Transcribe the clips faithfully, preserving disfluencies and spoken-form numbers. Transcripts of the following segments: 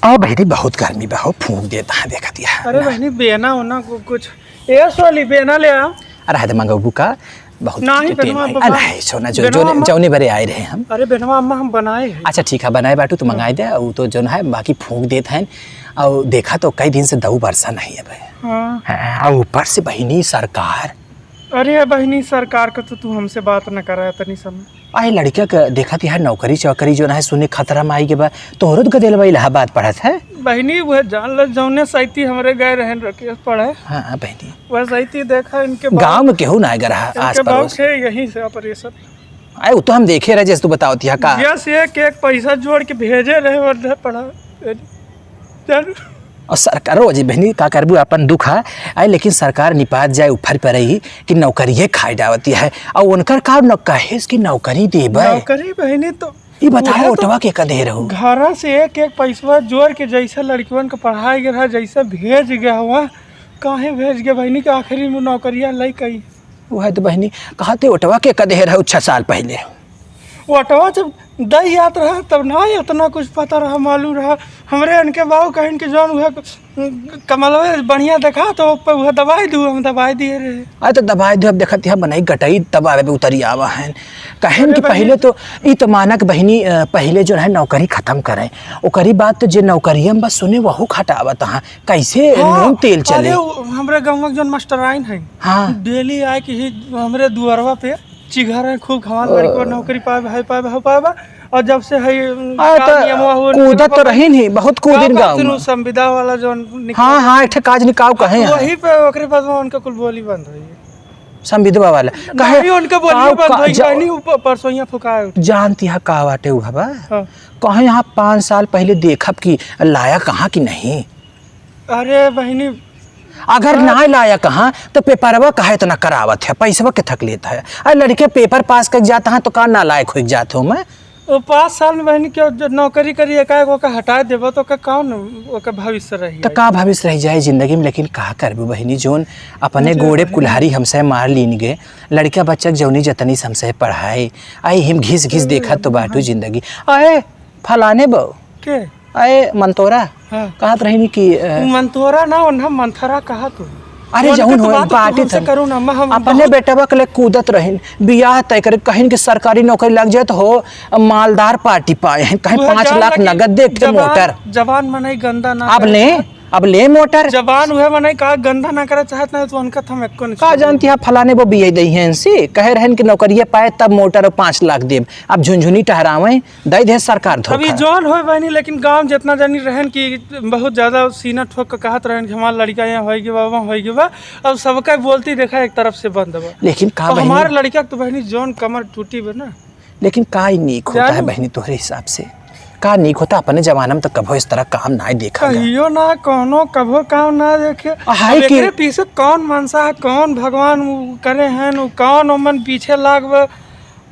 आ बहिनी, बहुत गर्मी बा हो, फूंक देत है, देखत ही है। अरे ना। बहिनी, बेना ओना कु-, कुछ, ए सोली, बेना ले आ। अरे हद मंगबू का, बहुत नाहीं, टेम बेनवा आई। बाबा। अरे है, सोना, जो, बेनवा जो, अम्मा। जौने बरे आए रहे हम। अरे बेनवा अम्मा हम बनाए हैं। अच्छा ठीक है, बनाए बाटू तो हाँ। मंगाए दे, वो तो जौन है बाकी फूंक देत हैं। और देखा तो कई दिन से दऊ बरसा नहीं है भाई। हाँ। हाँ, और ऊपर से बहिनी सरकार। अरे बहिनी, सरकार का तो तू हमसे बात न करा तनी समय। आए लड़का के देखत ही है, नौकरी चाकरी जौन है सुने खतरा में आई के बा। तोहरो तो गदेलवा इलाहाबाद पढ़त है। बहिनी, वह जान ल जौने साइती हमरे गए रहन रखे पढ़े। हाँ, हाँ, बहिनी। वह साइती देखा इनके बाप, गाँव में केहू ना आएगा रहा इनके आस बाप पड़ोस। थे यहीं से ऑपरेशन। आए, वो तो हम देखे रहे, जैसे तू बतावत ही है का। यस, एक एक पैसा जोड़ के भेजे रहे, वर्धा पढ़ा। जान। और सरकारो, अजय बहनी, का करबू, अपन दुख है। आए, लेकिन सरकार निपात जाए ऊपर पर रही कि नौकरिये खाए डावती है। और उनकर का न कहे कि नौकरी देबे। नौकरी बहनी तो ई बताओ, उहे तो ओटवा के का दे रहू? घरा से एक एक पैसवा जोड़ के जैसा लड़कियन के पढ़ाई के रहा, जैसा भेज गया हुआ, काहे भेज गया बहनी के आखिरी में नौकरिया लई कई? उहे तो बहनी, कहा ते ओटवा के का दे रहू छह साल पहले? ओटवा जब दई याद रहा तब ना इतना कुछ पता रहा, मालूम रहा। हमरे इनके बाबू कहिन कि जौन उहे कमलवे बढ़िया देखा तो ओपे उहे दबाई दू, हम दबाई दिए रहे। अरे तो दबाई दू, अब देखत ही हम नहीं गटई दबावे पे उतरी आवा है। कहिन अरे कि बहिनी। पहले तो ई तो मानक बहिनी, अ, पहले जो है नौकरी खत्म करें, ओकरी बाद तो जे नौकरिया में बस सुने वहू खटावत हाँ, कैसे हाँ, नून तेल चले। अरे वो हमरे गाँव में जौन मास्टराइन है, हाँ। डेली आए के ही हमरे दुआरवा पे चिघर है खूब, हमार लड़को नौकरी पाए, भाई पाए, भाई पाए, और जब से है आ, का तो नियमवा हुआ, कूदत तो रही नहीं, बहुत कूदिन का गाँव सुनू, में। संविदा वाला जो निकला। हाँ, हाँ, एक ठे काज निकाव कहे हैं। वही पे ओकरे बाद में उनका कुल बोली बंद हुई। संविदा वाला। कहे नहीं, उनका बोली का, बंद का, हुई, जा-, कहनी ऊपर परसों यहाँ फुकाए उठे। जानती है का बाटे उ हवा? हाँ। कहे यहाँ पाँच साल पहले देखब कि लाया कहाँ कि नहीं। अरे बहिनी, अगर ना लायक हाँ, तो पेपरवा काहे इतना करावत है, पैसवा के थक लेत है। अरे लड़के पेपर पास कर जात हाँ, तो का नालायक हो जात हो मैं? वो पाँच साल में बहिनी के जो नौकरी करी, एकाएक ओका हटाए देबो, तो ओका कौन ओका भविष्य रही तो है? का भविष्य रह जाए जिंदगी में? लेकिन का करबू बहिनी, जोन अपने जी, गोड़े बहिनी। कुल्हारी हमसे मार लीन गे, लड़का बच्चा के जौनी जतनी से हमसे पढ़ाए, आई हिम घिस घिस अरे, देखत तो बाटू बहिनी। जिंदगी। अरे फलाने बो, के? अरे मंतोरा, हाँ। कहत रहिन कि, अ, उ मंतोरा ना, ओन्हा मंथरा कहत हो। अरे ओनके जौन तो हो, बात बाटे तुमसे थन। करू ना, मैं हम अपने बहुत बेटवा के लिए कूदत रहिन, बियाह तय करे, कहिन कि सरकारी नौकरी लग जाए तो हो, मालदार पार्टी पाए हैं, कहीं उहे पाँच जान लाख लगी नगद दे, एक ठे जबान, मोटर। जबान मनई गंदा ना अब करे ले, चाहत। अब ले मोटर। जबान उहे मनई का गंदा ना करे चाहत ना, तो उनका तो हम एको नहीं का सुनू। जानती है, फलाने वो बियाह दई हैं इनसे, कहे रहन कि नौकरिया पाए तब मोटर और पाँच लाख देब। अब झुनझुनी टहरावें, दई दे सरकार धोखा। अभी जौन होए बहिनी, लेकिन गाँव जितना जनी रहन कि बहुत ज्यादा सीना ठोक के कहत रहन कि हमार लड़का यहाँ होई गवा, वहाँ होई गवा। अब सबका बोलती देखा एक तरफ से बंद बा। लेकिन का और बहिनी? हमार लड़का तो बहिनी जौन कमर टूटी बा ना। लेकिन का ही नीक होता है जान। बहिनी तोहरे हिसाब से? का नीक होता? अपने जमाना में तो कभो इस तरह काम ना देखा गया। कहियो ना, कौनो कभो काम ना देखे। आ, हाय अब के एकरे पीछे कौन मनसा है, कौन भगवान उ करे हैं, उ कौन ओमन पीछे लाग बा।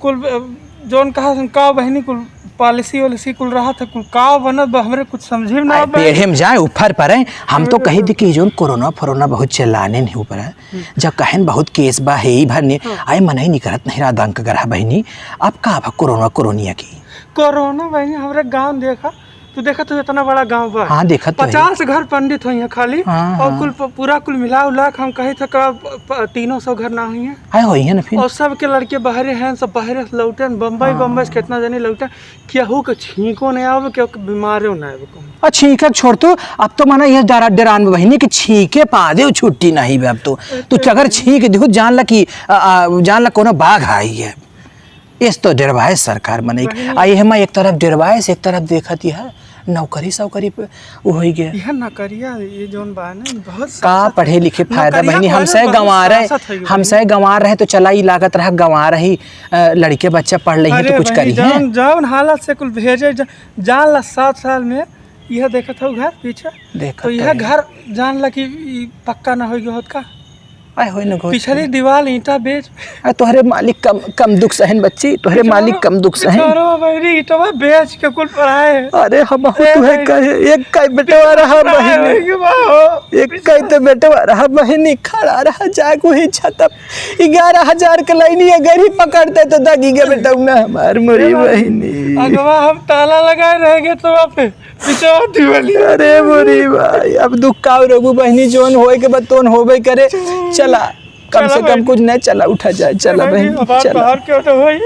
कुल, अ, जौन कहा सन, का बहिनी, कुल पॉलिसी वॉलिसी कुल रहा था, कुल का बनत बा, हमरे कुछ समझे में ना आए बा। पेड़े में जाए, ऊपर पर है। हम तो अरे कही बाप। थी कि जौन कोरोना फोरोना बहुत चिल्लाने नहीं ऊपर है, हम्म। जब कहन बहुत केस बा, है ही भर ने, हाँ। आए मनई निकरत नहीं रहा, दंक गरहा बहिनी, अब का बा कोरोना कोरोनिया की? कोरोना बहिनी, हमरे गाँव देखा, तू देखत हो इतना बड़ा गाँव बा। हाँ, देखत तो है। पचास घर पंडित होइहैं खाली, हाँ, और हाँ। कुल प-, पूरा कुल मिला उला के हम कही था का प-, प-, तीनों सौ घर ना होइहैं। हाँ, होइहैं ना फिर। और सबके लड़के बहरे हैं, सब बहरे से लौटे हैं, बम्बई, हाँ। बम्बई से कितना जने लौटे हैं, केहू के छींको नहीं आवे, केहू के बीमारो नहीं आवे कहूँ। आ, छींके के छोड़ तू, अब तो माना ये डरा-, डेरान में बहिनी कि छींके पादे छुट्टी नहीं बे अब तो। तू अगर छींक दिहू, जान ला कि, आ, आ, जान ला कोनो बाघ आई है। इस तो डेरवाए सरकार मनई के। वही। आ, ये हम एक तरफ डेरवाए से एक तरफ देखत ही है, नौकरी सौकरी पे उ होई गया। यह नौकरिया, ये जौन बा ना, बहुत का सख्त पढ़े लिखे फायदा नौकरिया बहिनी, को हमसे बहुत गंवार है, सख्त है ये हमसे बहिनी। गंवार रहे तो चला ही लागत रहा, गंवार रही, अ, लड़के बच्चा पढ़ लेही तो अरे कुछ बहिनी, करी है। जौन, जौन हालत से कुल भेजे, ज-, जान ला सात साल में यह देखत हो घर पीछे, देखत तो यह है। घर जान ला कि ई पक्का ना होई गया होत का। आए होए न घोट। पिछली दीवार ईंटा बेच। आ, तोहरे मालिक कम, कम दुख सहन बच्ची, तोहरे मालिक कम दुख सहन। बेचारो बहिनी ईंटवा बेच के कुल पढ़ाए। अरे हम हो ए तुहे भाई। कहे, एक काई बेटवा रहा बहिनी। एक काई तो बेटवा रहा बहिनी, खड़ा रहा जाग वही छतप। ग्यारह हजार के लाइनी अगर ही पकड़ते तो दगी गे बेटवा ना हमार मोरी बहिनी। अगवा हम ताला लगाए रहेंगे तो आप पिछवा दिवाली। अरे मोरी भाई, अब दुख का रोबू बहिनी, जोन होए के बाद तोन होबे करे। चला, कम से कम कुछ नहीं, चला उठा जाए, चला बहिनी, चला। बाहर क्यों तो होई?